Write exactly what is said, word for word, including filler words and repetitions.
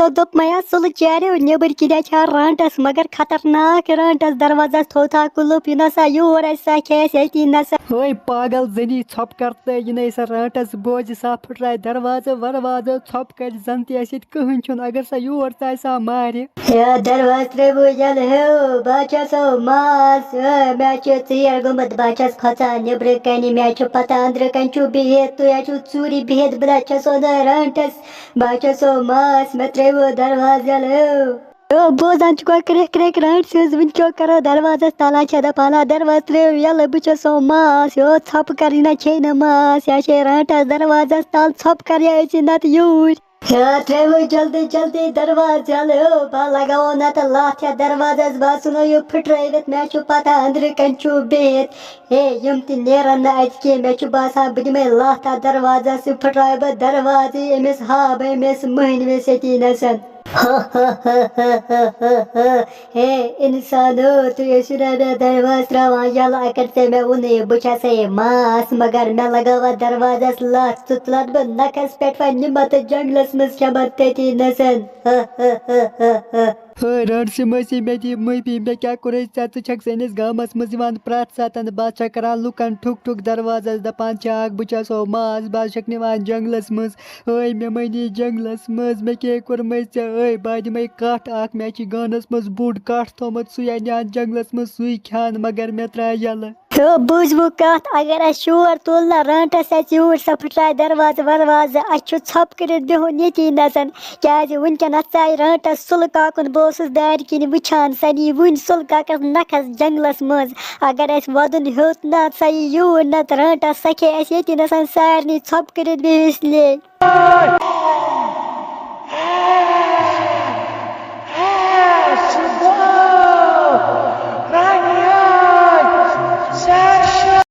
دوٚپ مےٚ، سُلہٕ چیریو، نیٚبٕرۍ کِنۍ چھا رانٛٹَس، مگر خطرناک رانٛٹَس، دروازَس تھوٚو تھا کُلُف، یہِ نہ سا یور اَسہِ سا کھیٚیہِ اَسہِ ییٚتی نہ سا۔ ہے پاگل زٔنی، ژھۄپہٕ کر تہٕ یہِ نَے سا رانٛٹَس بوزِ سا، پھٕٹراوِ دروازٕ وروازٕ، ژھۄپہٕ کر، زَن تہِ اَسہِ ییٚتہِ کٕہٕنۍ چھُنہٕ، اگر سا یور ژٕ اَسہِ سا مارِ۔ ہے دروازٕ ترٛٲوِو یَلہٕ ہیو، بہٕ ہا چھَسو ماس، ہے مےٚ چھُ ژیر گوٚمُت، بہٕ ہا چھَس کھۄژان نیٚبرٕ کَنہِ، مےٚ چھُ پَتہ أنٛدرٕ کَنہِ چھُو بِہِتھ، تُہۍ ہا چھُو ژوٗرِ بِہِتھ، بہٕ نہ چھَسو نہٕ رانٛٹَس۔ بہٕ ہا چھَسو ماس، مےٚ ترٛٲوِو دروازٕ یَلہٕ۔ او، بوزان چھُکھا کرٛٮ۪کھ کرٛٮ۪کھ رانٛٹہٕ سٕنٛز، وٕنہِ کیٛاہ کَرو دروازَس تَل، ہا چھےٚ دَپان، ہا دروازٕ ترٛٲوِو یَلہٕ، بہٕ چھَسو ماس، یو ژھۄپہٕ کَرٕنۍ نہ کھیٚیہِ نہٕ ماس، یا چھے رانٛٹَس دروازَس تَل، ژھۄپہٕ کَر یا أژِن نَتہٕ یوٗرۍ۔ ہے ترٛٲوِو جلدی جلدی دروازٕ یَلہٕ، او، بہٕ لَگاوو نَتہٕ لَتھ یَتھ دروازَس، بہٕ ژھٕنو یہِ پھٕٹرٲوِتھ، مےٚ چھُ پَتہ أنٛدرٕ کَنہِ چھُو بِہِتھ۔ ہے، یِم تہِ نیرَن نہٕ اَتہِ کینٛہہ، مےٚ چھُ باسان بہٕ دِمَے لَتھ اَتھ دروازَس، یہِ پھٕٹراوٕ بہٕ دروازٕ، أمِس ہاوٕ بہٕ أمِس مٔہنوِس ییٚتی نَسَن۔ ہے اِنسانو، تُہۍ ٲسِو نا مےٚ دروازٕ ترٛاوان یَلہٕ، اگر ژےٚ مےٚ ووٚنُے بہٕ چھَسَے ماس، مگر مےٚ لَگاوَتھ دروازَس لَتھ، ژٕ تُلَتھ بہٕ نَکھَس پٮ۪ٹھ وۄنۍ نِمَتھ جنٛگلَس منٛز کھٮ۪مَتھ تٔتی نَسَن۔ ہے رانٛٹہٕ سٕنٛز مٲسی، مےٚ دِ معٲفی، مےٚ کیٛاہ کوٚرُے ژےٚ؟ ژٕ چھَکھ سٲنِس گامَس منٛز یِوان پرٛٮ۪تھ ساتَن، بہٕ چھَکھ کَران لُکَن ٹھُک ٹھُک دروازَس، دَپان چھَکھ بہٕ چھَسو ماس، بہٕ چھَکھ نِوان جنٛگلَس منٛز۔ ہے مےٚ مٲنی جنٛگلَس منٛز، مےٚ کیٛاہ کوٚرمَے ژےٚ؟ ہے بہٕ دِمَے کَٹھ اَکھ، مےٚ چھِ گانَس منٛز بوٚڑ کَٹھ تھوٚمُت، سُے اَنہِ ہا جنٛگلَس منٛز، سُے کھٮ۪ن، مگر مےٚ ترٛاو یَلہٕ۔ تہٕ بوٗزوٕ کَتھ، اگر اَسہِ شور تُل نہ رانٛٹَس اَسہِ یوٗرۍ، سۄ پھٕٹرایہِ دروازٕ وروازٕ، اَسہِ چھُ ژھۄپہٕ کٔرِتھ بِہُن ییٚتی نَسَن، کیٛازِ وٕنکٮ۪نَس ژایہِ رانٛٹَس سُلہٕ کاکُن، بہٕ اوسُس دارِ کِنۍ وٕچھان سَنی، وٕنۍ سُلہٕ کاکَس نَکھَس جنٛگلَس منٛز۔ اگر اَسہِ وَدُن ہیوٚت نہ، سۄ یی یوٗرۍ نَتہٕ رانٛٹَس، سۄ کھیٚیہِ اَسہِ ییٚتی نَسَن سارنٕے، ژھۄپہٕ کٔرِتھ بِہِو اِسلیے۔